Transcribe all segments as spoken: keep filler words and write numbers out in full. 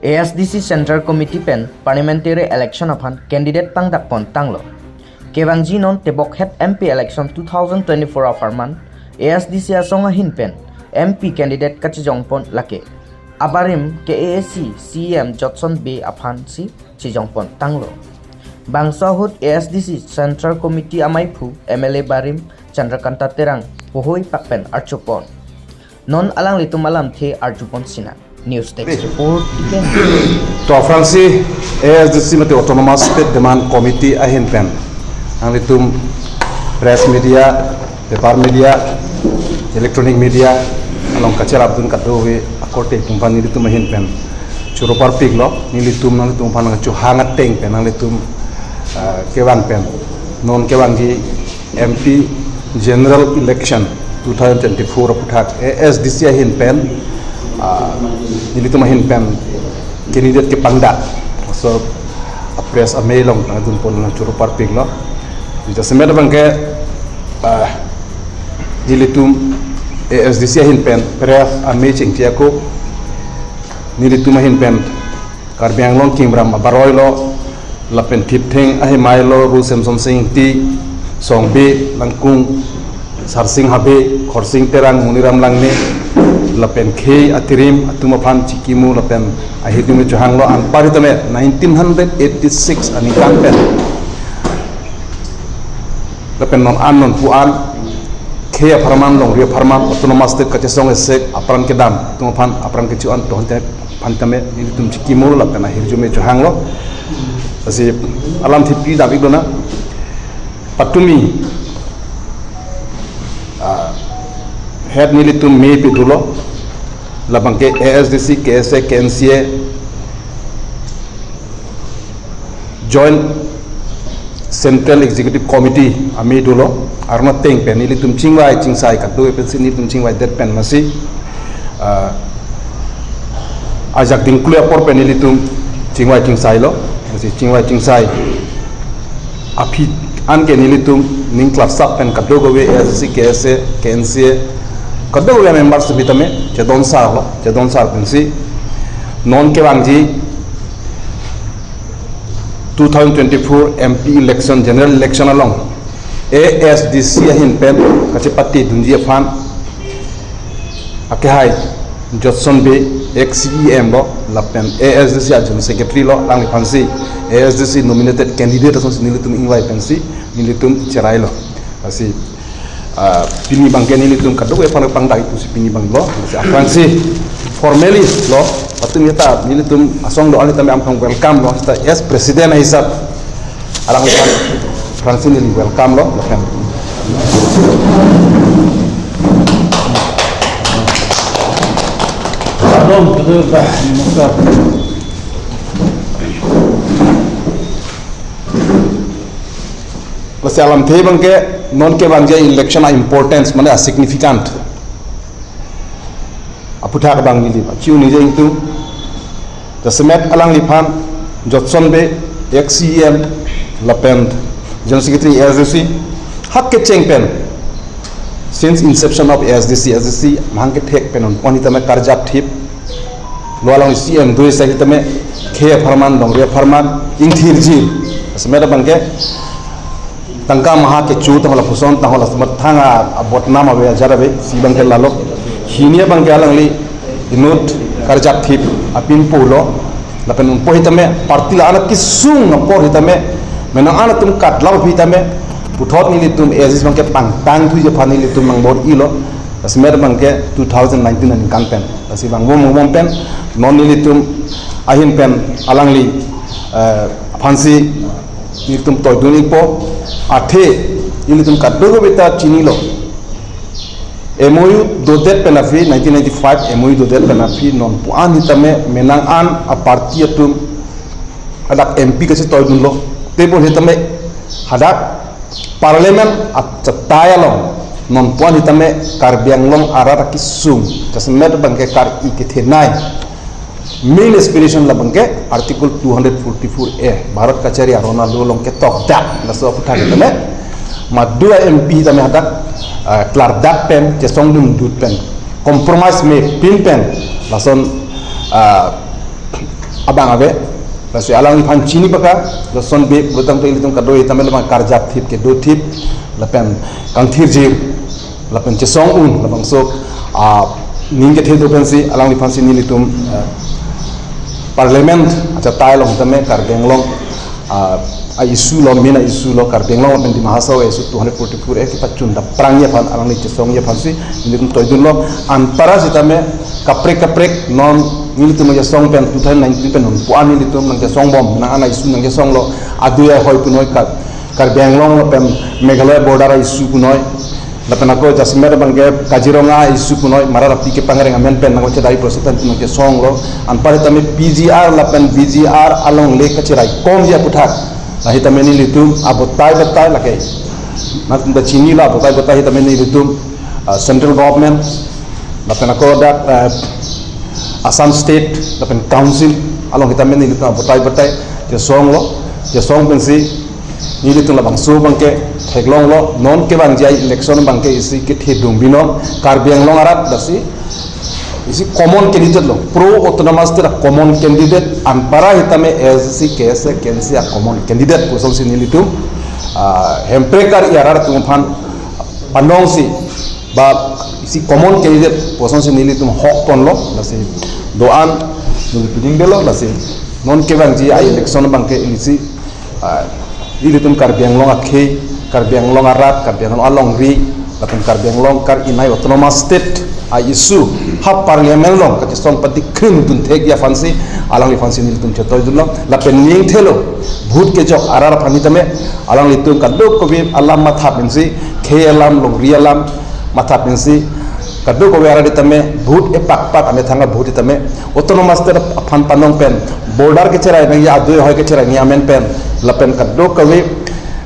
A S D C Central Committee pen Parliamentary Election aphan candidate pangdakpon tanglo. Kevangji non tebokhet M P election two thousand twenty-four apharman A S D C asong ahin pen M P candidate kachejongpon lake. Abarim K A A C C E M Jotson Bey aphansi chejongpon tanglo. Bangso ahut A S D C Central Committee amaiphu M L A barim Chandrakanta Terang pohoi pak pen arjupon. Non alanglitum alamthe arjupon sinang. News Desk Report, Tiken. To aphrangsi A S D C mate Autonomous State Demand Committee ahin pen nanglitum press media, paper media, electronic media along kacherapdun kadokave akorte atum aphan nelitum ahin pen choro parpiklo. Nelitum nanglitum aphan nangchohang ateng pen nanglitum, ah, kevang pen non kevangji M P General Election two thousand twenty-four aphuthak A S D C ahin pen, ah, nelitum ahin pen candidate kepangdak. So, a press amei along nangdunpon nangchoro parpiklo. Jasemet abangke, ah, nelitum A S D C ahin pen press amei chingki ako, nelitum ahin pen Karbi Anglong Kimram abaroi lo, lapen Thiptheng ahemai lo, Ru Semsonsing Ingti, Song Bey, Langkung Sarsing Habe, Khorsing Terang, Muniram Langne, lapen khei atirim atum aphan chikimo lapen ahirjume chohanglo. Anpar hitame nineteen hundred eighty-six aningkan pen lapen non an non pu an khei apharman, longri apharman, autonomous state kachesong esek apran kedam atum aphan apran kecho-an to-an te aphan tame nelitum chikimo lapen ahirjume chohanglo. Lasi alamthe pidam-iklo na. Patumi, ah, het nelitum mei pidunlo. Labangke A S D C, K S A, K N C A, Joint Central Executive Committee amei dolo, arno ateng pen nelitum chingvai chingsai kadokave pensi nelitum chingvaidet pen masi, ah, ajak dingklu apor pen nelitum chingvai chingsailo, masi chingvai chingsai aphi anke nelitum ning klapsap pen kadokave A S D C, K S A, K N C A, kadokave members sitame chedon sarlo, chedon sar pensi non kevangji two thousand twenty-four M P election, general election along A S D C ahin pen kachepatedunji aphan akehai Jotson Bey, ex C E M lo, lapen A S D C a General Secretary lo, alangliphansi A S D C nominated candidate asonsi nelitum ingvai pensi nelitum cherailo. Lasi, ah, pini abangke nelitum kadokave aphan pangdak-ik pusi pini abang lo. Lasi aphrangsi formally lo, patumi ta nelitum asong do-an tame ampang welcome lo, seta as president ahisap alangliphan aphrangsi neli welcome lo, lapen. Pardon, pardon, bah, namaskar. Lasi alamthe abangke non kevangji election a-importance, mane a-significant aphuthak abang neli ba chiu nije ingtu. Jasemet alangliphan Jotson Bey, ex C E M, lapen General Secretary A S D C, hak kecheng pen since inception of A S D C, A S D C mahang kethek pen non pon hitame karjap thip lo, along C E M do-ik sitame khei apharman, longri apharman ingthirji. Jasemet abangke tangka maha kecho tangho lapuson tangho, laso mathang a, abotnam ave, ajar ave, si abangke lalo. Hini abangke alangli inut karjap thip apin pulo. Lapen unpo hitame party la-an kesung apor hitame, menang an atum katlap hitame, puthot nelitum A S D C abangke pangtangthuji aphan nelitum nangbor-ilo. Jasemet abangke two thousand nineteen aningkan pen. Lasi vangbom vangbom pen non nelitum ahin pen alangli, eh, aphansi nelitum toidun-ikpo, athe nelitum kadokave ta chinilo. M O U dodet pen aphi, nineteen ninety-five M O U dodet pen aphi, non pu an hitame menang an a-party atum hadak M P kachetoidunlo. Tebol hitame hadak Parliament achatai along non pu an hitame Karbi Anglong arat akesung, jasemet abangke kar-i kethenei main aspiration labangke Article two hundred forty-four A, Bharat kachari aron alo along ketokdak, laso aphuthak tame, madu a-M P tame hadak, ah, klardak pen, chesongdundut pen, compromise mepin pen, lason, ah, abang ave. Lasi alangliphan chini paka, lason be butang te ilitum kado-i tame labang karjap thip kedo thip, lapen kangthirjir, lapen chesong un, labangso, ah, ning kethe do pensi, alangliphan si nelitum, ah, Parliament achatai along tame Karbi Anglong, ah, a-issue lo, main a-issue lo, Karbi Anglong lapen Dima Hasao a-issue two hundred forty-four A kepachun dapprangji aphan, alangli chesongji aphan si nelitum toidunlo. Anparsi tame kaprek kaprek non nelitum chesong pen two thousand nineteen pen non pu-an nelitum nangchesong bom, nang ana issue nangchesonglo, adui ahoi punoi, Kar-, Karbi Anglong lapen Meghalaya border a-issue punoi, lapen ako jasemet abangke Kaziranga a-issue punoi, Mara Rapi kepangreng amen pen nangchedai process pen nangchesonglo. Anparsi tame P G R lapen V G R alongle kacheraikomji aputhak, lahei tame nelitum abotai batai lake, nangtum ta chinilo, abotai batai hi tame nelitum, ah, central government, lapen ako dak, ah, Assam State lapen Council along hi tame nelitum abotai batai chesonglo, chesong pensi nelitum labangso abangke theklonglo, non kevangji a-election abangke isi kethedung binon, Karbi Anglong arat lasi isi common candidate lo, pro autonomous state a-common candidate, anpara hi tame A S D C, K S A, K N C a-common candidate pu asonsi nelitum, ah, Hemprek ar-i arat atum aphan panongsi, ba isi common candidate pu asonsi nelitum hokponlo, lasi do-an neli pidingdelo, lasi non kevangji a-election abangke isi, ah, ilitum Karbi Anglong akhei, Karbi Anglong arat, Karbi Anglong alongri, lapen Karbi Anglong kar-inai autonomous state a-issue ha Parliament along kachesong padikhrim dun thekji aphansi, alangliphansi nelitum chetoidunlo, lapen ning thelo, vote kejok arat aphan hi tame, alanglitum kadokave alam matha pensi, khei alam, longri alam matha pensi, kadokave arat hi tame vote epakpak amethang a-vote hi tame autonomous state aphan panong pen, border kecherai nangji, adui ahoi kecherai nangji amen pen, lapen kadokave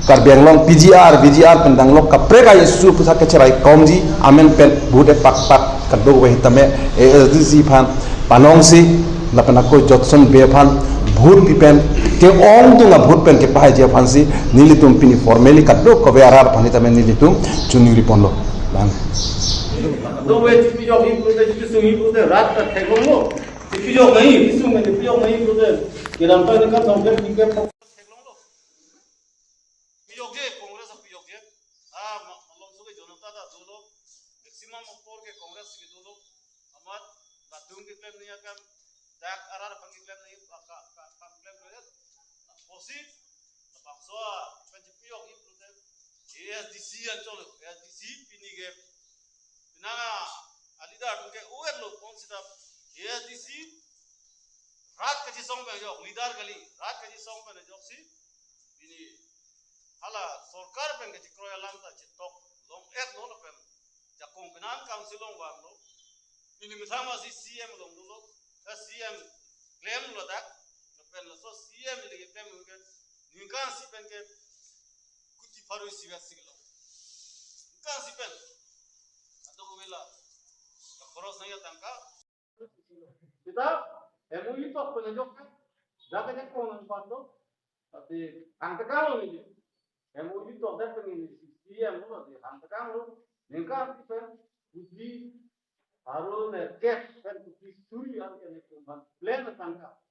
Karbi Anglong P G R, V G R pen danglo kaprek a-issue aputhak kecheraikomji amen pen vote epakpak kadokave hi tame A S D C aphan panongsi, lapen ako Jotson Bey aphan vote pi pen, ke-ongdung a-vote pen kepahaiji aphansi nelitum pini formally kadokave arat aphan hi tame nelitum choningriponlo. Lang. Dove chipijok-i pulote, chipisung-i pulote, rat ta theklonglo. Chipijok nangji, chisung nangji, chipijok nangji pulote, kedamtang ningkan songket ningkan theklonglo. Pijokje, Congress pijokje. Ah, ma-, malom suke jonota ta dolo. Maximum apor ke Congress ke dolo. Amat latum keklem nangji akam, dak arat aphan keklem nangji, ka, ka, ka, kam klem nangji. Apotsi, labangso pen chipijok-i pulote, A S D C anchot lo, A S D C pini ke. Pinang a, a-leader atum ke uet lo, kon sita A S D C rat kachesong pen ajok, leader kali, rat kachesong pen ajoksi, pini hala sorkar pen kachekroi alam ta chetok long-etlo lapen jakong penang council along vanglo. Pini methang masi C M along dolo, eh, C M klemlo dak, lapen laso C M ili keklem ke ningkan isi pen ke kuti pharo isi vet si kelo. Ningkan isi pen. Kadokave la, ka khoros nangji atangka. Sita, M O U tok pen ajok ke, dak ke jakong nangpatlo, tapi angtekang lo ni. M O U tok dak pen ni C M lo, di angtekang lo, ningkan isi pen, kuti pharo nerkep pen kuti suri an ke ni kumban plan atangka.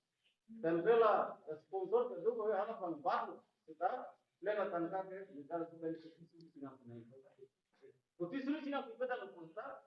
Pen bela sponsor ke duk hala pang bat lo. Sita plan atangka ke ningkan pen kuti suri sinam nai. Kuti suri sinam kita lo pun ta.